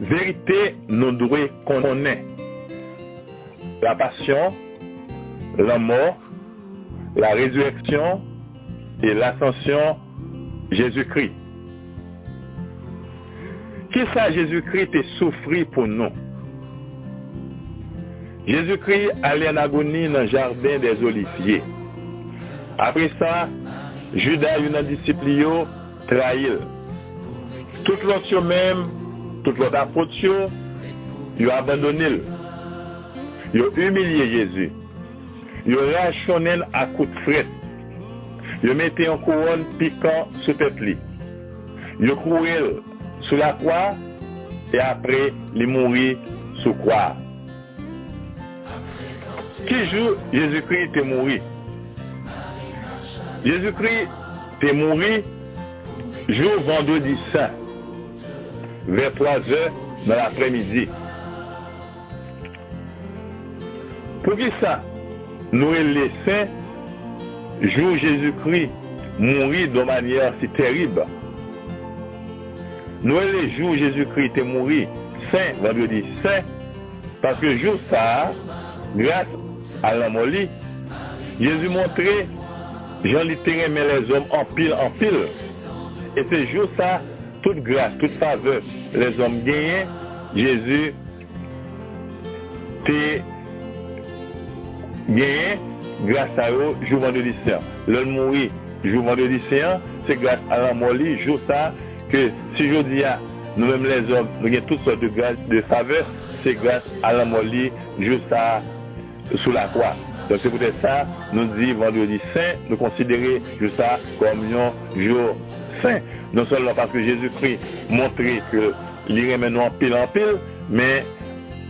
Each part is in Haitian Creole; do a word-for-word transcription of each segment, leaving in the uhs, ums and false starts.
Verite nou dwe konnen. La passion, la mort, la résurrection et l'ascension Jésus-Christ. Kisa Jezikri te soufri pou nou? Jezikri ale an agoni nan Jaden dè Olivye. Apre sa, Jida, youn nan disip li yo, trayi l. Tout lòt yo menm, tout lòt apot yo, yo abandone l. Yo imilye Jezi. Yo rachonnen l ak kout frèt. Yo mete yon kouwòn pikan sou tèt li. Yo kouwe l sou lakwa, e apre li mouri sou kwa a. Ki jou Jezikri te mouri? Jezikri te mouri jou Vandredi Sen, vè twa zè nan laprèmidi. Poukisa nou rele sen jou Jezikri mouri de yon manyè si tèrib? Nou rele jou Jezikri te mouri sen, Vandredi Sen, paske jou sa a, gras a lanmò li, Jezi montre jan li te renmen lèzòm anpil, anpil. E se jou sa a, tout gras, tout favè lèzòm genyen, Jezi te genyen gras sa yo jou Vandredi Sen an. Lè l mouri jou Vandredi Sen an, se gras a lanmò li, jou sa a, ke si jodi a, nou menm lèzòm, nou gen tout sòt de gras, de favè, se gras a lanmò li, jou sa a, sou lakwa. Donk, se poutèt sa, nou di Vandredi Sen, nou konsidere jou sa a kòm yon jou sen. Non sèlman paske Jezikri montre ke li renmen nou anpil, anpil, men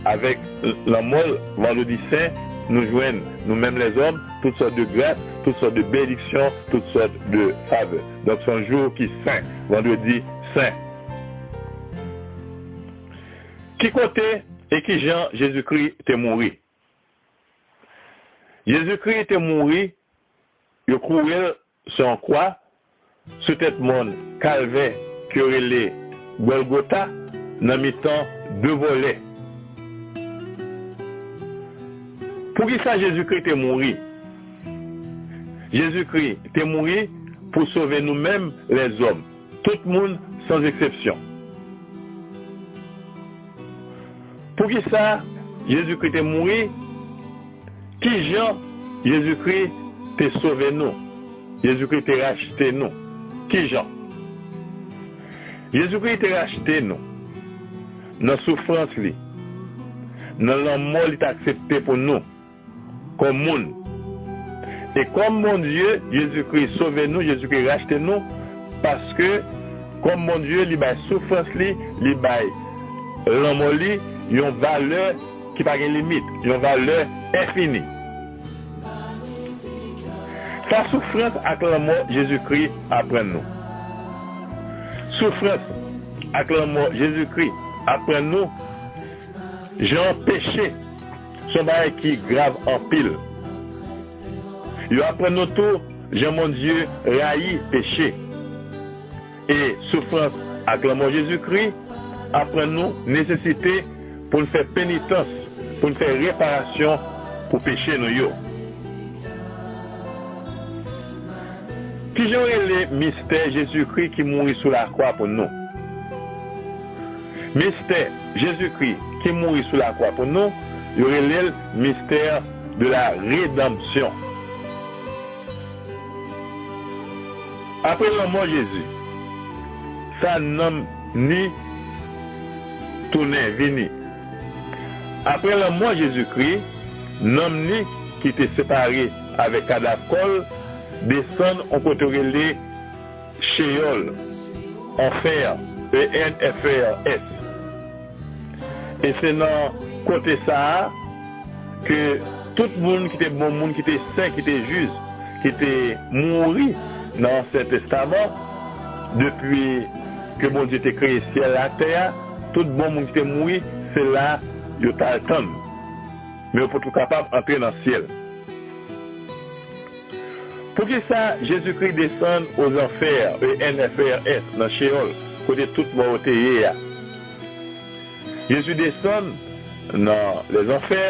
avèk lanmò l, Vandredi Sen, nou jwenn, nou menm lèzòm, tout sòt de gras, tout sòt de benediksyon, tout sòt de favè. Donk, se yon jou ki sen, Vandredi Sen. Ki kote e ki jan Jezikri te mouri? Jezikri te mouri, yo kouwe l sou yon kwa, sou tèt mòn Kalvè ke yo rele Gòlgota, nan mitan de vòlè. Poukisa Jezikri te mouri? Jezikri te mouri pou sove nou menm lèzòm, tout moun san eksepsyon. Poukisa Jezikri te mouri? Ki jan Jezikri te sove nou? Jezikri te rachte nou. Ki jan? Jezikri te rachte nou nan soufrans li, nan lanmò li te aksepte pou nou kòm moun. E kòm Bondye, Jezikri sove nou, Jezikri rachte nou, paske kòm Bondye, li bay soufrans li, li bay lanmò li yon valè ki pa gen limit, yon valè enfini. Sa soufrans ak lanmò Jezikri aprann nou. Soufrans ak lanmò Jezikri aprann nou jan peche se yon bagay ki grav anpil. Yo aprann nou tou jan Bondye rayi peche. E soufrans ak lanmò Jezikri aprann nou nesesite pou n fè penitans, pou n fè reparasyon pou peche nou yo. Kijan w rele mistè Jezikri ki mouri sou lakwa pou nou? Mistè Jezikri ki mouri sou lakwa pou nou, yo rele l mystère de la rédemption. Apre lanmò Jezi, sa nanm ni tounen vini. Apre lanmò Jezikri, nanm ni ki te separe avèk kadav kò l desann yon kote yo rele Cheyòl, anfè, E N F E R S. E se nan kote sa a ke tout moun ki te bon moun, ki te sen, ki te jis, ki te mouri nan Ansyen Testaman, depi ke Bondye te kreye syèl ak tè a, tout bon moun ki te mouri, se la yo t al tann. Men yo potko kapab antre nan syèl. Poukisa Jezikri desann ozanfè, E N F E R S, nan Cheyòl, kote tout mò yo te ye a? Jezi desann nan lèzanfè,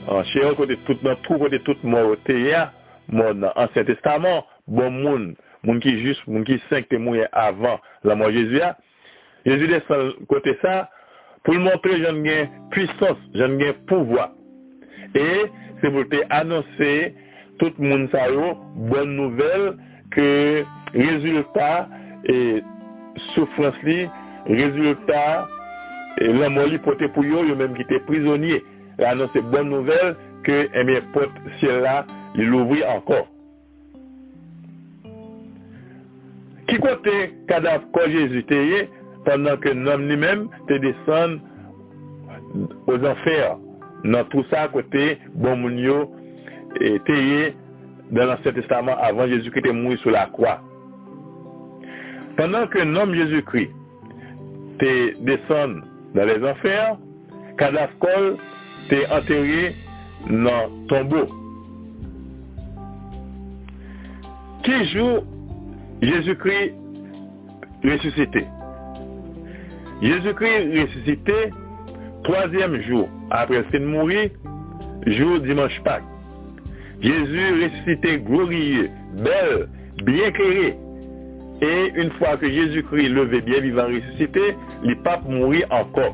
an Sheol, kote tout, nan twou kote tout mò yo te ye a, mò nan Ansyen Testaman, bon moun, moun ki jis, moun ki sen ki te mouri avan lanmò Jezi a. Jezi desann kote sa pou l montre jan l gen pwisans, jan l gen pouvwa. E se pou l te anonse tout moun sa yo bòn nouvèl ke rezilta e soufrans li, rezilta e lanmò li pote pou yo, yo menm ki te prizonye. L anonse bòn nouvèl ke, ebyen, pòt syèl la, li louvri ankò. Ki kote kadav kò Jezi te ye pandan ke nanm li menm te desann ozanfè, nan twou sa kote bon moun yo e, te ye nan Ansyen Testaman avan Jezikri te mouri sou lakwa? Pandan ke nanm Jezikri te desann nan lèzanfè, kadav kò l te antere nan tonbo. Ki jou Jezikri resisite? Jezikri resisite twazyèm jou apre l fin mouri, jou dimanch Pak. Jezi resisite gloriye, bèl, byen klere. E yon fwa ke Jezikri leve byen vivan resisite, li p ap mouri ankò.